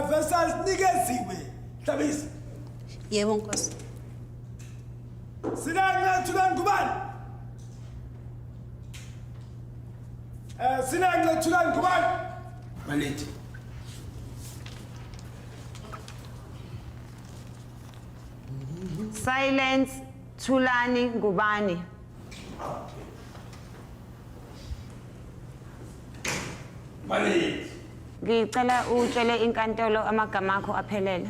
Versus Nikeziwe Hlabisa. Yebo Nkosi. Sinanca Thulani Ngubane. Sinanca Thulani Ngubane. Malethi. Silence Thulani Ngubane. Malethi. Ngicela utshele inkantolo amagama akho aphelele.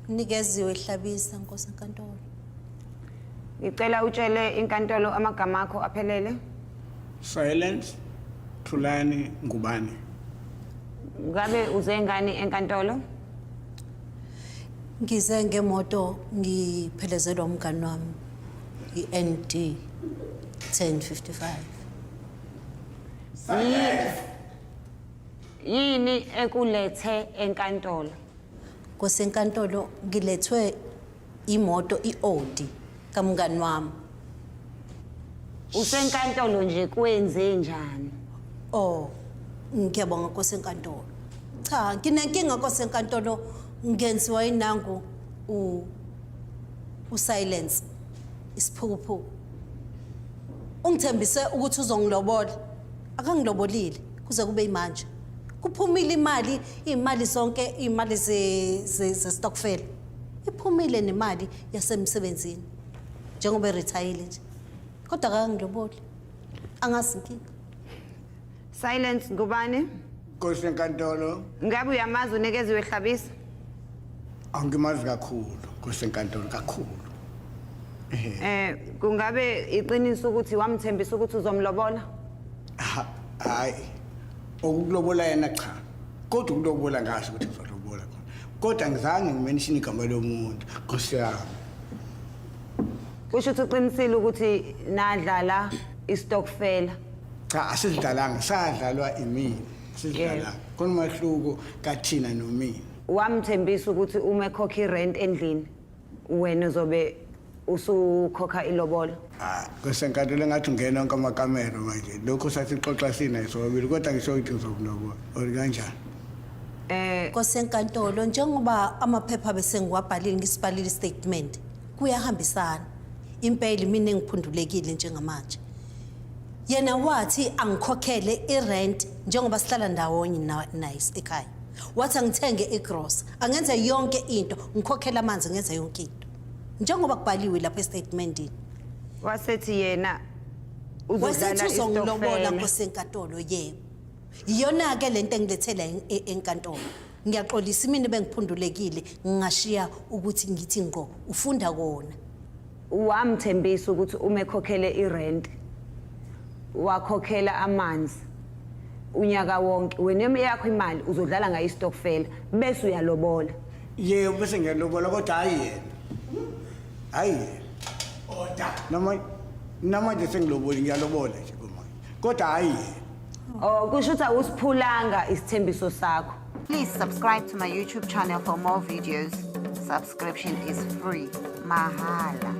Nikeziwe Hlabisa Nkosi enkantolo. Ngicela utshele inkantolo amagama akho aphelele. Silence Thulani Ngubane. Ngabe uze ngani enkantolo? Ngize ngemoto ngiphelezelwa umngani wami i-ND 1055. Yini ekulethe enkantolo? Nkosi enkantolo ngilethwe imoto i-Audi kamngani wami. Usenkantolo nje kwenze njani? Oh, ngiyabonga Nkosi enkantolo. Cha, nginenkinga Nkosi enkantolo ngenziwa inangu u usilence isiphukuphuku. Ungithembise ukuthi uzongilobola. Akangilobolile kuze kube imanje. Kuphumile imali, imali zonke, imali ze ze, ze stokvel. Iphumile nemali yasemsebenzini. Njengoba erithayile nje. Kodwa akangiloboli. Angazi inkinga. Silence Ngubane. Nkosi enkantolo. Ngabe uyamazi uNikeziwe Hlabisa? Angimazi kakhulu Nkosi enkantolo kakhulu. Kungabe iqiniso ukuthi wamthembisa ukuthi uzomlobola? Hayi. Okukulobola yena cha. Kodwa ukulobola ngasho ukuthi ngizolobola khona. Kodwa ngizange ngimention igama lomuntu Nkosi yami. Kusho ukuthi uqinisile ukuthi nadlala istokfela. Cha asidlalanga sadlalwa imina. Sidlala. Khona umahluko kathina nomina. Wamthembisa ukuthi uma ekhokha irent endlini wena uzobe usukhokha ilobolo. Ah, kwesenkantolo engathi ungena onke amakamero manje. Lokho sasixoxa sina sobabili kodwa ngisho ukuthi ngizokulobola. Or kanjani? Nkosi enkantolo njengoba amaphepha bese ngiwabhalile ngisibhalile statement kuyahambisana. Impela mina engiphundulekile njengamanje. Yena wathi angikhokhele irent njengoba sihlala ndawonye naye ekhaya. Wathi angithenge igrosa, angenze yonke into, ngikhokhele amanzi ngenze yonke into. Njengoba kubhaliwe lapha estatementini. Wasethi yena Wasethi uzodlala uzongilobola istokfela. Nkosi enkantolo yebo. Iyona ke lento engilethela enkantolo. Ngiyaxolisa imini bengiphundulekile ngingashiya ukuthi ngithi ngqo ufunda kona. Wamthembisa ukuthi uma ekhokhele irent wakhokhela amanzi unyaka wonke wena yakho imali uzodlala ngayo istokfela bese uyalobola. Yebo bese ngiyalobola kodwa hayi yena. Hayi yena. Order. Noma namanje sengiloboli ngiyalobola nje kumanje. Kodwa hayi yena. Oh kusho ukuthi awusiphulanga isithembiso sakho. Please subscribe to my YouTube channel for more videos. Subscription is free. Mahala.